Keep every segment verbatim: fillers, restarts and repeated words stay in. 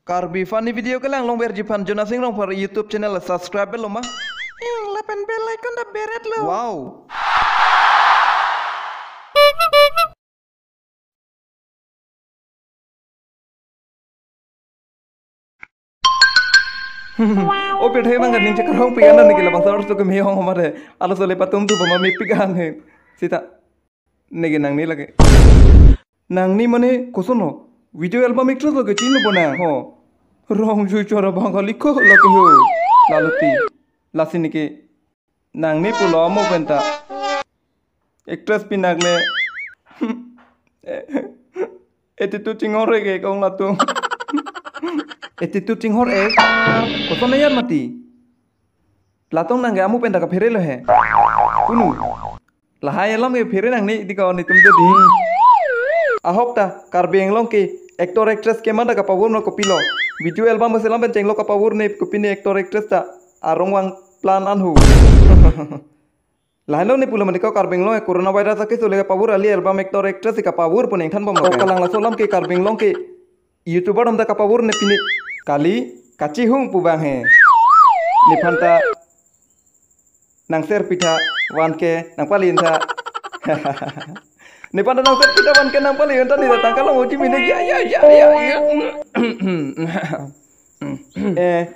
Karbi Funny Video kelang longverji aphan Jonasing Rongphar YouTube channel subscribe lo ma? Ing, lapen bell icon ta beret lo. Wow. O pirthe bang kaning chekarong pi ano niki labangso arloso kemehong homare. Arloso le patum tu bama mepik hang he. Sita. Neke nangni lake. Nangni mane koson lo? Video album actress lo ke chinilo bo nang ho. Rong jui chora bang kali ko lake ho. Laluti. Lasi neke. Nangni pulo amo penta. Actress pinak le. Attitude chinghor-ek kong latum. Attitude chinghor-ek. Koson layar mati. Latum nang ke amu penta kaphere lo he. Punu. Lahai alam ke phere nangni di ko netum do di. Ahok ta Karbi Anglong ke actor actress ke manda kapavur no kopilo. Video album selam pen chenglo kapavur ne kopine actor actress ta arong vang plan anhu. Lahai lo ne pulo mane ko Karbi Anglong coronavirus ake sole kapavur ali album actor actress kapavur pu nangthan bom lo. Kalang laso alam ke Karbi Anglong ke YouTuber atum ta kapavur ne pine kali kachihung pu bang he. Nephan ta nang share pitha one K nang pali intha. Nephan ta nang share pitha one K nang pali intha ne tangka long uji mine ya ya ya ya ya. Eh,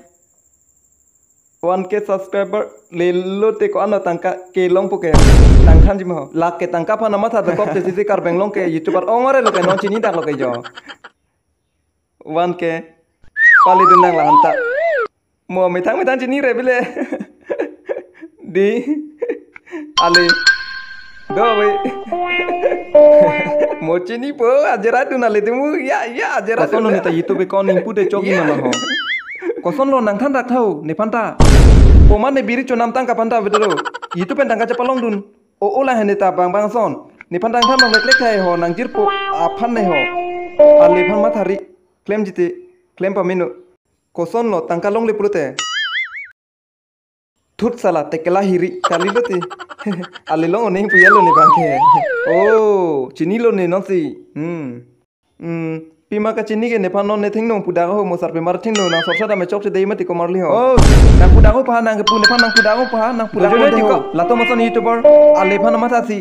one K subscriber lelo te ko-an tangka kelong pu ke nangthanji ma ho. Lake tangka aphan amatha dokok te sisi Karbi Anglong ke YouTuber ongore lo ke non chini dak lo ke jo. One K pali dun nang lahan ta. Mo methang methang chinire bile. Di. Ali. Do we. Mo chinipo ajera dun ali demu ya ya ajera. Koson lo ne ta YouTube account ingpu de chok di mana ho. Koson lo nangthan rak thau nephan ta. Komat ne biri chonam tangka aphan ta video. YouTube pen tangka chepalong dun. O o la hene ta bang bang son. Nephan tangthan bang leklek thai ho nangjirpo aphan ne ho. Aliphan mathari. Klem jite. Klem pamino. Koson lo tangka longle pulote. Thut sala tekela hiri kali lo te. Ali long oning puya lo ne bang ke. Oh, chinilo ne non si. Hmm. Hmm. Pima kachini ke nephan non ne thengno pudak ho mo sarpimar thengno nang sorsa dame chokche dei mati komarli ho. Oh, nang pudak ho pa nang kepu nephan nang pudak ho pa nang pudak ho. Latum ason YouTuber aliphan mathasi.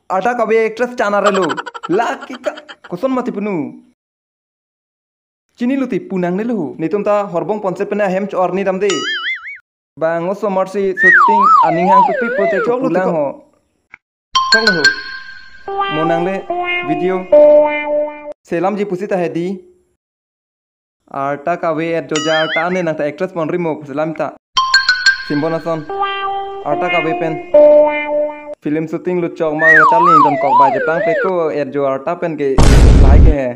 Arta kave actress chana relo. Laki ka koson mati punu. Chinilo te pu nangnelo. Netum ta horbong ponset pene ahem cho-arni damde. Bang osomar si shooting aning hang pipi pote choklo pulang ho. Choklo ho. Mo nangle video selamji pusi ta hedi. Arta kave et joja arta ne nang ta actress ponri mo selam ta. Simbon ason. Arta kave pen film shooting luchok ma charli don kok ba Jepang pe ko et jo arta pen ke lahai ke he.